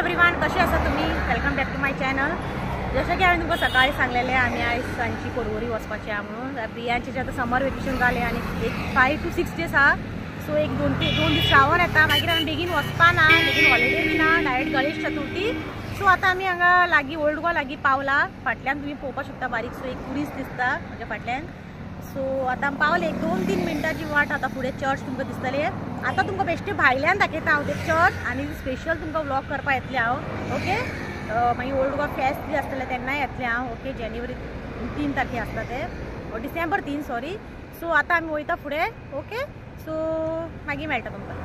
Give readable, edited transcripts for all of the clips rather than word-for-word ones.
Everyone, कशे आसा तुमी? Welcome back to my channel. जशें की हांवें तुमकां सकाळी सांगलेलें आमी आयज सांजची पोरवरी वचपाचें आहा म्हणून. प्रियांचे आतां समर वेकेशन जालें आनी एक 5 to 6 days आहा. सो एक दोन दीस रावन येता, मागीर आमी बेगीन वचपा ना, बेगीन हॉलिडे बी ना, डायरेक्ट गणेश चतुर्थी. सो आतां आमी हांगा लागीं ओल्ड गोवा लागीं पावला. फाटल्यान तुमी पळोवपाक शकता बारीकसो एक टुरिस्ट दिसता म्हज्या फाटल्यान. सो आतां आमी पावले, एक 2-3 मिनटांची वाट. आतां फुडें चर्च तुमकां दिसतलें. आतां तुमकां बेश्टे भायल्यान दाखयता हांव ते चर्च आनी स्पेशल तुमकां व्लॉग करपाक येतलें हांव. ओके, मागीर ओल्ड गोवा फेस्त बी आसतलें तेन्नाय येतलें हांव. ओके, जानेवारी 3 तारखे आसता ते, डिसेंबर 3 सॉरी. सो आतां आमी वयता फुडें. ओके, सो मागीर मेळटा तुमकां.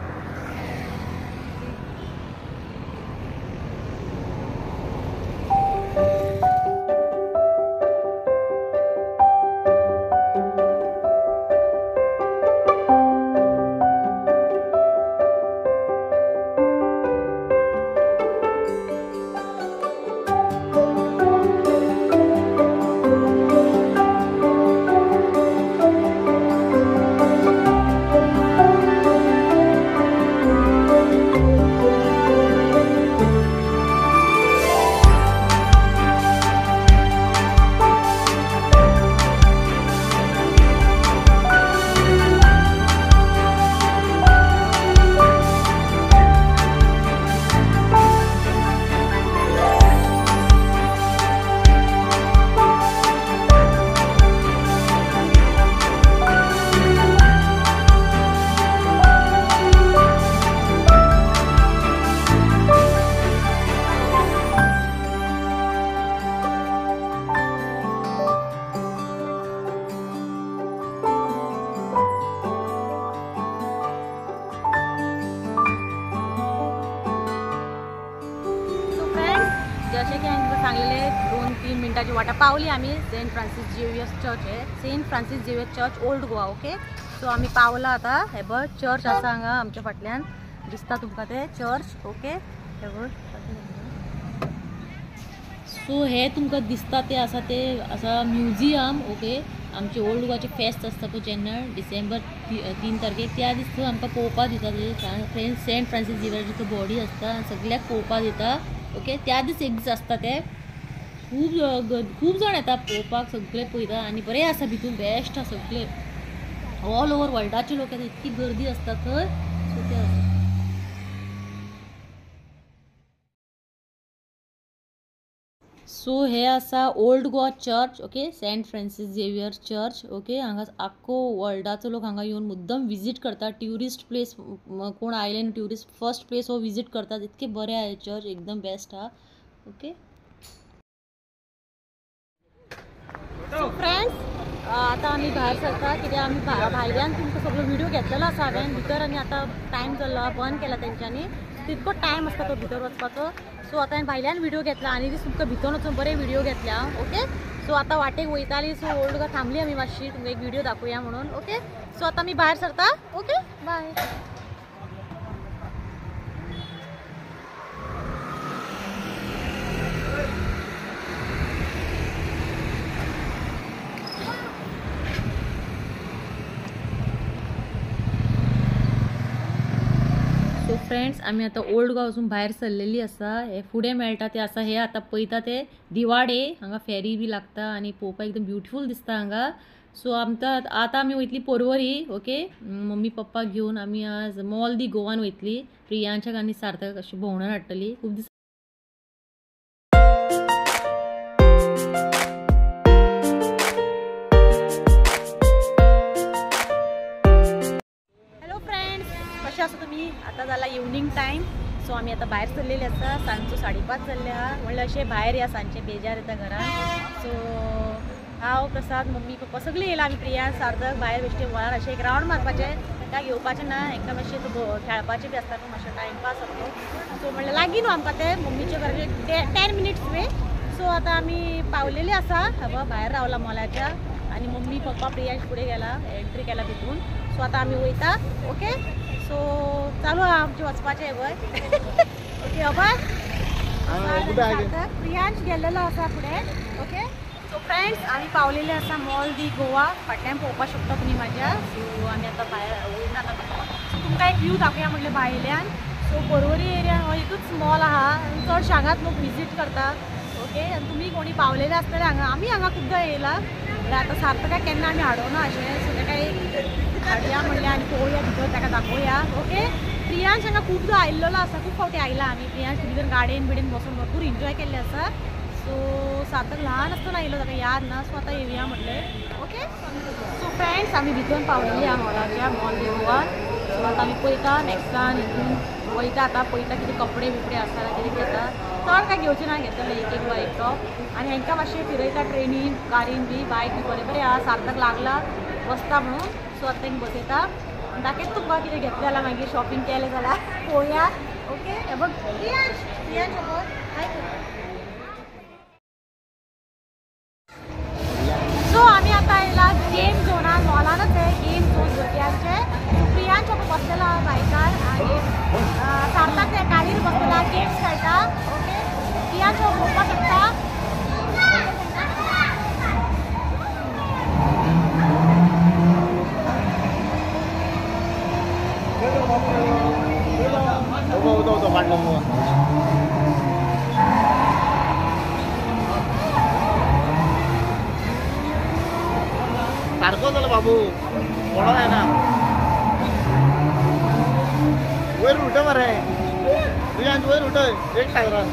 जशें की हांवें तुमकां सांगलेलें 2-3 मिनटांची वाटा पावली आमी. सेंट फ्रांसीस झेवियर चर्च हे, Saint Francis Xavier church old Goa. Okay, so आमी पावला आतां. हे बघ चर्च आसा हांगा आमच्या फाटल्यान दिसता तुमकां ते चर्च. ओके, हे बघ. सो हे तुमकां दिसता ते आसा, ते आसा म्युझियम. ओके, आमचे ओल्ड गोवाचे फेस्त आसता पळय जेन्ना डिसेंबर 3 तारखेक, त्या दीस थंय आमकां पळोवपाक दिता. ते सेंट फ्रांसीस झेवियरची बॉडी आसता, सगळ्याक पळोवपाक दिता. ओके, त्या दीस एक दीस आसता ते खूब जाण येता पळोवपाक, सगळे पळयता आनी बरें आसा भितून, बेस्ट आसा. सगळे ऑल ओवर वर्ल्डाचे लोक येता, इतकी गर्दी आसता थंय. सो ते आसा. सो हे आसा old Goa church. Okay, Saint Francis Xavier church. Okay, हांगा आख्खो वर्ल्डाचो लोक हांगा येवन मुद्दम विजीट करता. ट्युरिस्ट प्लेस कोण आयले न्हू, ट्युरिस्ट फर्स्ट प्लेस हो विजीट करतात. इतके बरें आहा चर्च, एकदम बेस्ट आहा. ओके सो फ्रेंड्स, आतां आमी भायर सरता कित्याक आमी भायल्यान तुमकां सगळो व्हिडिओ घेतलेलो आसा हांवें भितर, आनी आतां टायम जाल्लो बंद केला तेंच्यांनी, तितको टायम आसता तो भितर वचपाचो. सो आतां हांवें भायल्यान व्हिडिओ घेतला आनी तुमकां भितर वचून बरे व्हिडिओ घेतले हांव. ओके, सो आतां वाटेक वयताली, सो ओल्ड गोवा थांबली आमी मातशी, तुमकां एक व्हिडिओ दाखोवया म्हणून. ओके, सो आतां आमी भायर सरता. Okay, bye. Friends, आमी आतां ओल्ड गोवा वचून भायर सरलेली आसा. हे फुडें मेळटा ते आसा, हे आतां पळयता ते दिवाडे. हांगा फेरी बी लागता आनी पळोवपाक एकदम ब्युटिफूल दिसता हांगा. सो आमकां आतां आमी वयतली पोरवरी. ओके, मम्मी पप्पाक घेवन आमी आज मॉल दी गोवान वयतली. प्रियांशाक आनी सार्थक अशी भोंवणान हाडटली. खूब दीस कशें आसा तुमी? आतां जाला इवनींग टायम. सो आमी आतां भायर सरलेली आसा. सांजचो 5:30 जाल्ले आहा. म्हणल्यार अशें भायर या सांजचें बेजार येता घरान. सो हांव, प्रसाद, मम्मी पप्पा सगळीं येयला आमी. प्रिया, सार्थक भायर बेश्टे वळार अशें एक रावंड मारपाचें, तांकां घेवपाचें ना, तांकां मातशें खेळपाचें बी आसता, मातशें टायमपास जातलो. सो म्हणल्यार लागीं न्हू आमकां तें मम्मीच्या घराचे 10 मिनिट्स वे. सो आतां आमी पावलेली आसा. हांव भायर रावला मॉलाच्या आनी मम्मी पप्पा प्रियांश फुडें गेला, एंट्री केला भितून. सो आतां आमी वयता. ओके, सो चालू आहा आमचें वचपाचें वय. ओके, अभय, प्रियांश गेल्लेलो आसा फुडें. ओके, सो फ्रेंड्स, आमी पावलेले आसा मॉल दी गोवा. फाटल्यान पळोवपाक शकता तुमी म्हाज्या. सो आमी आतां भायर वयता. सो तुमकां एक व्यू दाखोवया म्हणलें भायल्यान. सो पर्वरी एरिया हो एकूच मॉल आहा, चडशे हांगाच लोक विजीट करता. ओके, आनी तुमी कोणी पावलेले आसतले हांगा, आमी हांगा खुबदां येयला. आतां सार्थकाक केन्ना आमी हाडोना अशें, सो ताका एक हाडया म्हणलें आनी पळोवया भितर, ताका दाखोवया. ओके, प्रियांश हांगा खुबदां आयिल्लो आसा, खूब फावटी आयला आमी. प्रियांश भितर गार्डन बिडीन बसून भरपूर एन्जॉय केल्लें आसा. सो सार्थक ल्हान आसतना आयिल्लो, ताका याद ना, सो आतां येवया म्हणलें. ओके, सो फ्रेंड्स आमी भितर पावलेली आहा मॉलाच्या, मॉल दे गोवा. सो आतां आमी पळयता नेक्स्टान हितून वयता, आतां पळयता कितें कपडे बिपडे आसा कितें घेता. चड काय घेवचें ना, घेतलें एक एक वा एक टॉप. आनी हेंकां मातशें फिरयता ट्रेनीन, कारीन बी, बायक बी बरें बरें आहा. सार्थक लागला बसता म्हणून, सो आतां तांकां बसयता. दाखयत तुमकां कितें घेतलें जाल्यार मागीर शॉपिंग केलें जाल्यार पळोवया. ओके, हे बघ प्रियांश, प्रियांश बघ हाय. सो आमी आतां येयला गेम झोनान, मॉलानच आहे गेम झोन भुरग्यांचे. प्रियांश बसलेला बायकार आनी सार्थक ते गाडयेर बसलेला, गेम्स खेळटा. ओके, प्रियांश भोंवपाक शकता. सारको जालो बाबू, पडो जायना वयर उठय मरे प्रियांश, वयर उठय एक टायरान.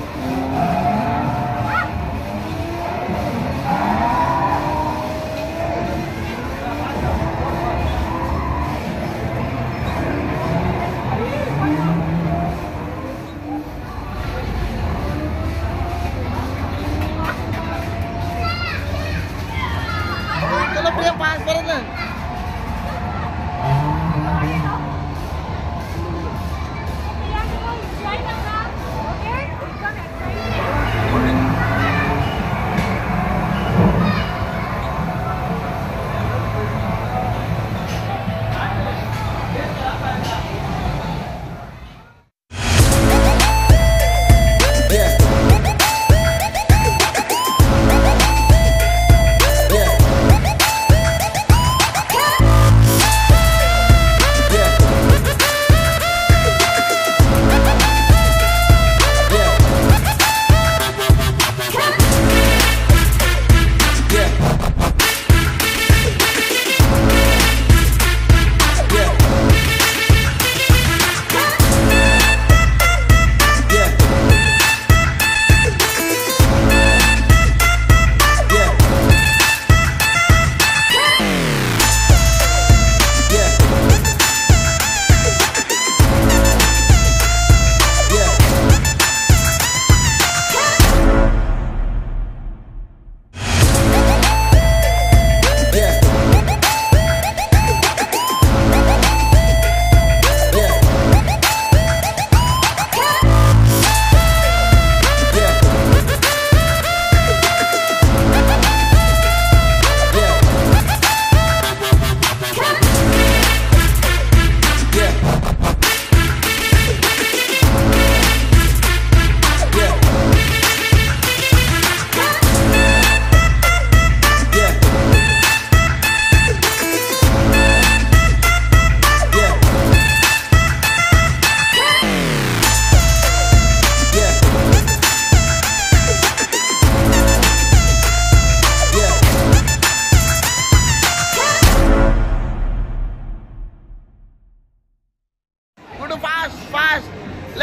चलो प्रिया पास परत ना.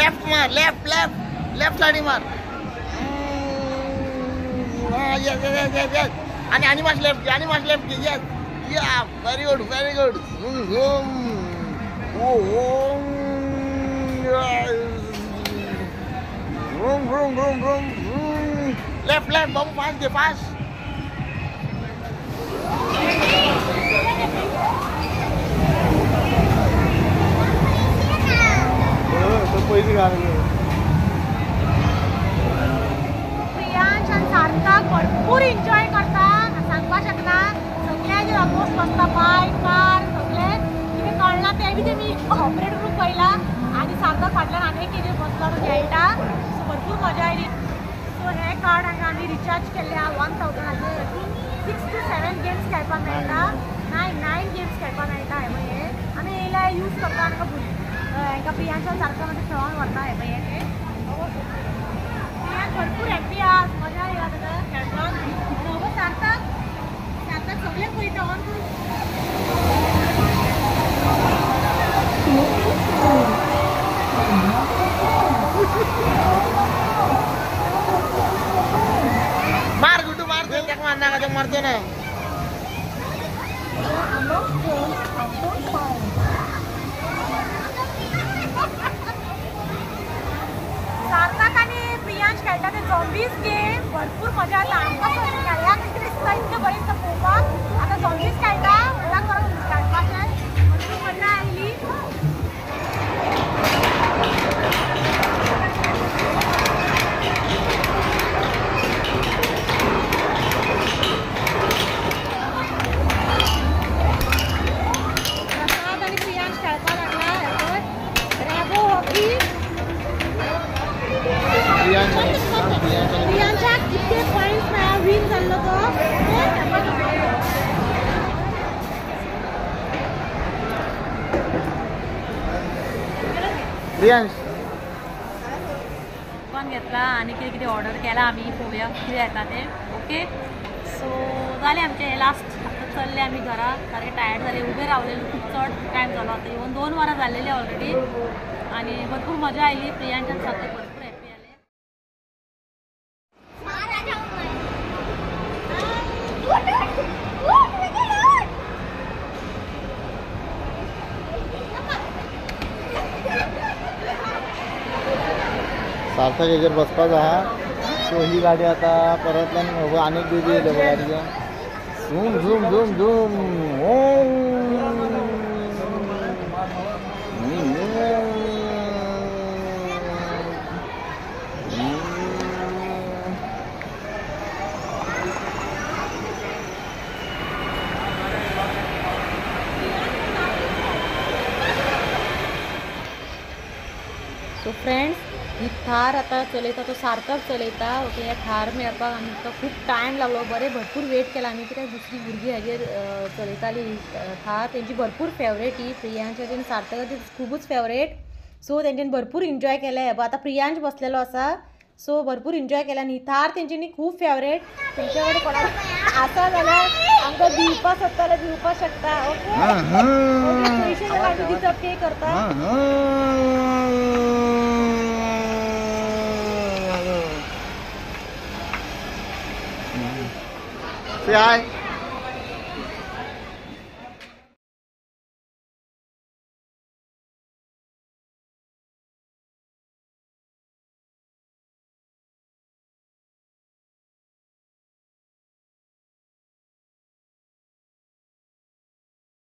लेफ्ट मार, लेफ्ट लेफ्ट लेफ्ट साइड मार. Yes yes yes yes. आणि आणि मास लेफ्ट, आणि मास left. Yes yeah, very good very good. Vroom vroom vroom vroom. Left left Babu, fast घे फास्ट. प्रियांश आनी सार्थक भरपूर एन्जॉय करता, सांगपाक शकना. सगळ्यांचेर ऑलमोस्ट बसता, बायक कार सगळें कितें कळना तें बी तेमी ऑपरेट करूंक पळयला. आनी सार्थक फाटल्यान आनी एक कितें बसला तो खेळटा. सो भरपूर मजा आयली. सो हें कार्ड हांगा आमी रिचार्ज केल्लें आहा 1000 हातून 6 to 7 games खेळपाक मेळटा, 9 गेम्स खेळपाक मेळटा. हें आमी येयल्या यूज करता आमकां हांकां प्रियांशा सारको म्हणजे खेळोन व्हरता हे पळय ते प्रियांश भरपूर हॅप्पी आहा, मजा येता ताका खेळपाक. आनी हो सार्थक सार्थक सगळें पळयता ऑन करून. मार गुड्डू मार, ताका मारना का मारतो ना. सार्थक आनी प्रियांश खेळटा ते झॉम्बीज गेम, भरपूर मजा येता आमकां. खेळ्याक कितें दिसता इतकें बरें दिसता पळोवपाक. आतां झॉम्बीज खेळटा व्हडा करून खेळपाचें भरपूर मजा आयली. प्रसाद आनी प्रियांश खेळपाक लागला रॅबो हॉकी. प्रियांशाक कितके पॉयंट्स मेळ्ळा, विन जाल्लो तो. प्रियांश पण घेतला आनी कितें कितें ऑर्डर केला आमी, पळोवया कितें येता तें. ओके सो जालें आमचें लास्ट. आतां चल्ले आमी घरा, सारकें टायर्ड जाले, उबे रावलेले खूब चड टायम जालो आतां येवन 2 वरां जाल्लेली ऑलरेडी. आनी भरपूर मजा आयली प्रियांशान सारकें भरपूर हॅप्पी जालें. सार्थक हेजेर बसपाक आहा. सो ही गाडी आतां परतल्यान आनीक बेबी येयले पळय गाडयेन. Zoom zoom zoom zoom. So friends, ही थार आतां चलयता तो सार्थक चलयता. ओके, ह्या थार मेळपाक आमकां खूब टायम लागलो, बरें भरपूर वेट केला आमी, कित्याक दुसरी भुरगीं हाजेर चलयताली थार. तेंची भरपूर फेवरेट ही प्रियांशाची आनी सार्थकाची खुबूच फेवरेट. सो तेंच्यानी भरपूर एन्जॉय केलें. आतां प्रियांश बसलेलो आसा, सो भरपूर एन्जॉय केला आनी ही थार तेंच्यांनी खूब फेवरेट. तुमच्या कडेन कोणाक आसा जाल्यार आमकां दिवपाक सोदता जाल्यार दिवपाक शकता. ओके, पयशे जाल्यार आमी दिता, पे करता. Say hi.